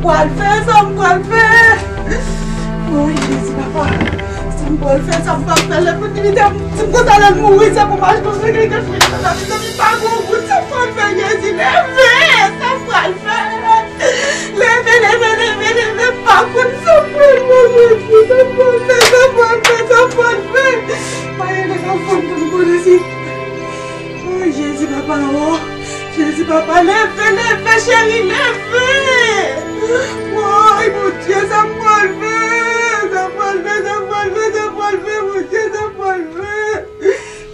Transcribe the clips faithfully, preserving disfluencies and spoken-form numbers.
Pral fè, sa m pral fè? Woy, Jezi, papa. Sa m pral fè, sa m pral fè? Lè pou divinite m, si m konn sa lè l mouri, se pou m achte yon sekrè kèch mechan nan mezanmi, pa gon gout, sa m pral fè, Jezi, leve, sa m pral fè? Leve, leve, leve, leve, pa konn sa m pral fè, Jezi, sa m pral fè, sa m pral fè, sa m pral fè? Mwen rele nan fon pou m konnen si Woy, Jezi papa, o Jezi papa, leve, leve, cheri, leve. Woy, Bondye, sa m pral fè? Sa m pral fè, sa m pral fè, sa m pral fè, Bondye, sa m pral fè?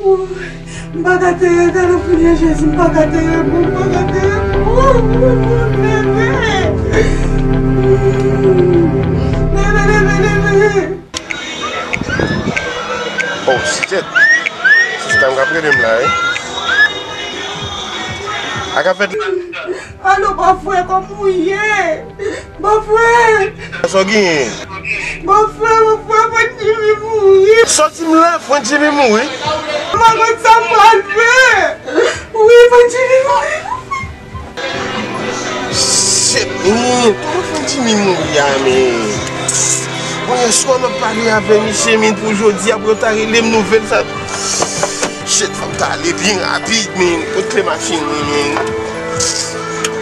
Woy, m pa ka teye, talè fini, Jezi, m pa ka teye, m pa ka teye, woy, woy, woy, leve. Leve, leve, leve. Oh shit. Sista m k ap rele m la, wi. A ka fèt. Alo, bòfrè, kòman w ye? Bòfrè! Sa w genyen? Bòfrè, bòfrè, Fran Jimmy mouri. Sòti m la, Fran Jimmy mouri. M pa konn sa m pral fè. Wi, Fran Jimmy mouri. Shit, man. Kòman Fran Jimmy mouri a, man? Bon, yèswa m ap pale avè misye, man, pou jodi a, pou yo ta rele m nouvèl sa. Shit, fò m ta ale byen rapid, man. Kot kle machin mwen, man?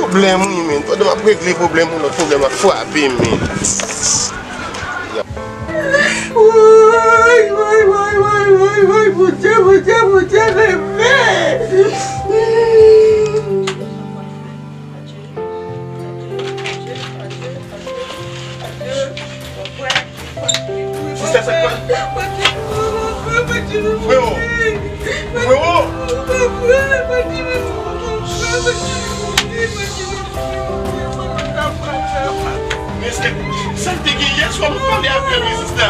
Pwoblèm, wi, man. Pandan m ap regle pwoblèm, yon lòt pwoblèm ap frape m, man. Woy, woy, woy, Bondye, Bondye, Bondye, leve! Sista, sa k pase? Frewo! Frewo! Men se, sa l te gen yè swa, m pale avè l, wi, sista.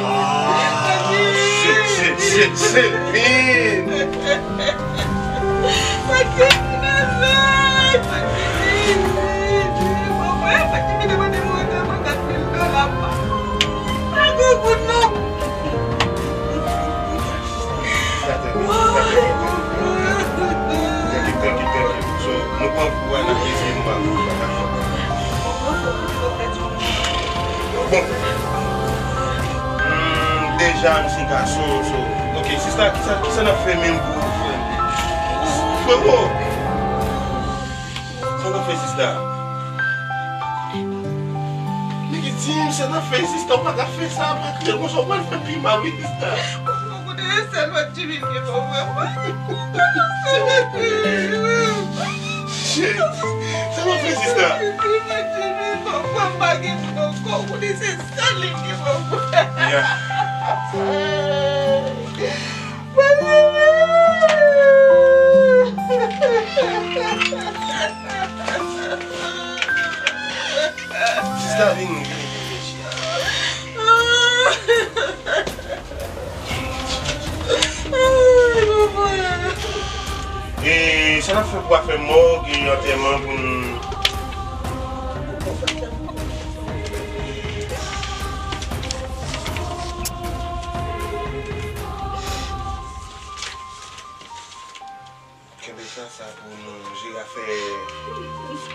Ah, shit, shit, shit, shit, man. Gade, gade, gade. Trankil, trankil, trankil. So, nou pran kou a, n ap eseye nou ba kou a, dakò? Bon. Hmm, deja, m se gason, so. Ok, sista, kisa, kisa n ap fè menm pou frè m? Frewo! Sa n ap fè, sista? Nèg di m, sa n ap fè, sista? Ou pa ka fè sa, pa kriye konsa, ou pral fè pi mal, wi, sista. Ou konnen se sèl lòt Jimmy ki bon, vrèman. Shit. Sa n ap fè, sista? Jimmy, Jimmy, bon, mwen pa gen moun ankò, ou konnen se sèl li ki bon. Yeah. Sista, vini, vini, vini, cheri. E sa n ap fè pou afè mò, ki antèman pou n. Kenbe sa, sa pou nou jere afè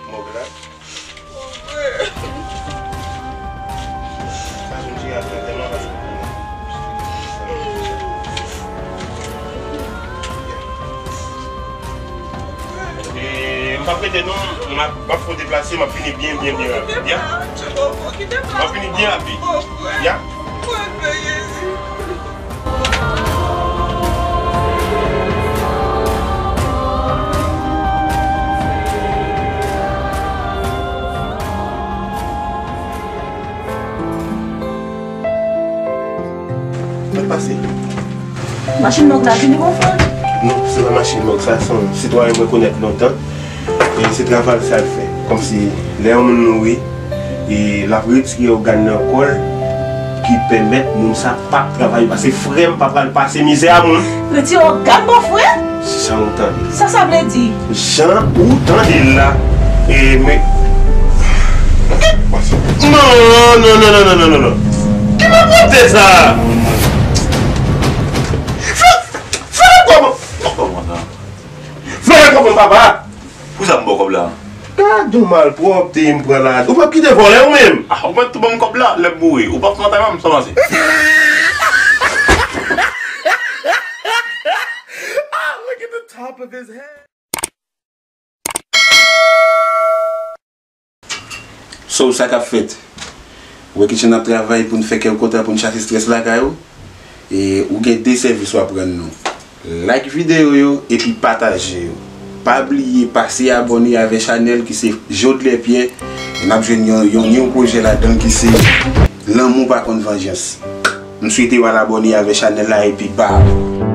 mòg la. Sa pou nou jere afè antèman paske. E, m p ap rete non, m ap, m ap fè w deplase, m ap vini byen, byen, byen rapid, ya. M ap vini byen rapid, ya. Mwen pase. Machin mòg la vini bon frè? Non, se pa machin mòg sa, se yon sitwayen mwen konèt lontan. E se travay sa l fè. Kòmsi lè yon moun mouri, e l ap retire ògàn nan kò l ki pèmèt moun sa p ap travay. Paske frè m pa pral pase mizè a moun. Retire ògàn bòfrè? Jan ou tande. Sa sa vle di? Jan ou tande l la. E men. Non, non, non. Ki malpwòpte sa? Fè, fè kòman? Papa! Pou sa m ba w kòb la? Gad yon malpwòpte m pran la. Ou p ap kite vòlè ou menm? Ah, ou mèt tou ban m kòb la, lè m boure. Ou p ap fè mantay mwen, sa pase? Ah, look at the top of his head. So, sa k ap fèt? Ou wè kijan n ap travay pou n fè kè w kontan, pou n chase estrès lakay ou? E ou gen de sèvis w ap rann nou. Like videyo yo epi pataje yo. Pa bliye pase abòne avè chanèl ki se Jodler Pierre. N ap jwenn yon, yon new pwojè ladan l ki se Lanmou pa konn vanjans. M swete w al abòne avè chanèl la epi bam!